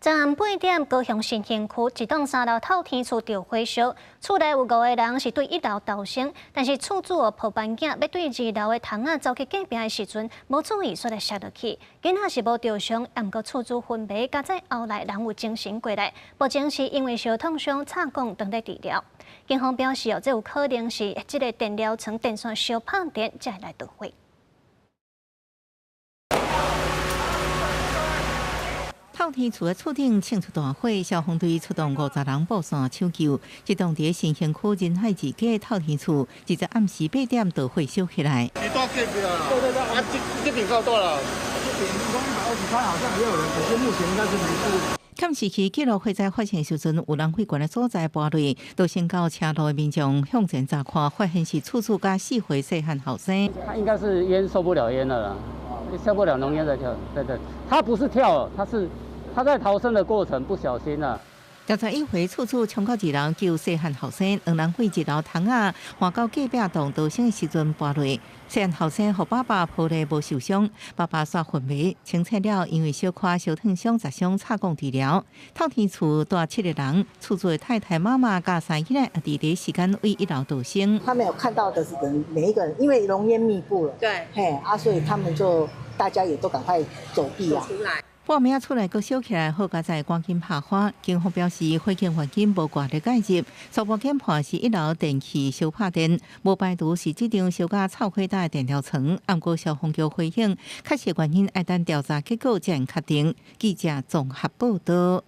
昨暗8點，高雄新興區一棟三樓透天厝著火燒，厝內有五個人是對一樓逃生，但是厝主哦抱班囝欲對二樓的窗仔走去隔壁的時陣，無注意煞來摔落去，囡仔是無著傷，毋過厝主昏迷，佳哉後來人有清醒過來，目前是因為燒燙傷插管當咧治療。警方表示哦，這有可能是這个電療床電線燒拍電，才會來著火。透天厝的厝頂衝出大火，消防隊出動50人布線搶救。這棟佇新興區仁海二街透天厝，20暗時8點著火燒起來。你到這邊啊？對對對，啊，這這邊夠大了。這邊123好像也有人，可是目前應該是沒事。監視器記錄火災發生時陣，有人懸的所在跋落，逃生到車路的民眾向前查看，發現是厝主佮四歲細漢後生。他應該是煙受不了煙了啦，受不了濃煙在跳。對對，他不是跳，他是。他在逃生的過程不小心啦。21歲厝主衝到二樓救細漢後生，兩人對二樓窗仔橫到隔壁棟逃生的時陣跋落，細漢後生予爸爸抱咧無受傷，爸爸煞昏迷，清醒了因為小可燒燙傷十傷插管治療。透天厝蹛七个人，厝主的太太、媽媽佮三个囡仔佇第一時間對一樓逃生。他沒有看到的是人，每一個人，因為濃煙密布了，對，嘿啊，所以他們就大家也都趕快走避啊。出來。半暝仔厝內閣燒起來，好佳哉趕緊拍火。警方表示，火警原因無外力介入，初步研判是一樓電器燒拍電，無排除是這張燒甲臭火焦的電療床。毋過消防局回應，確實原因愛等調查結果才會確定。記者綜合報道。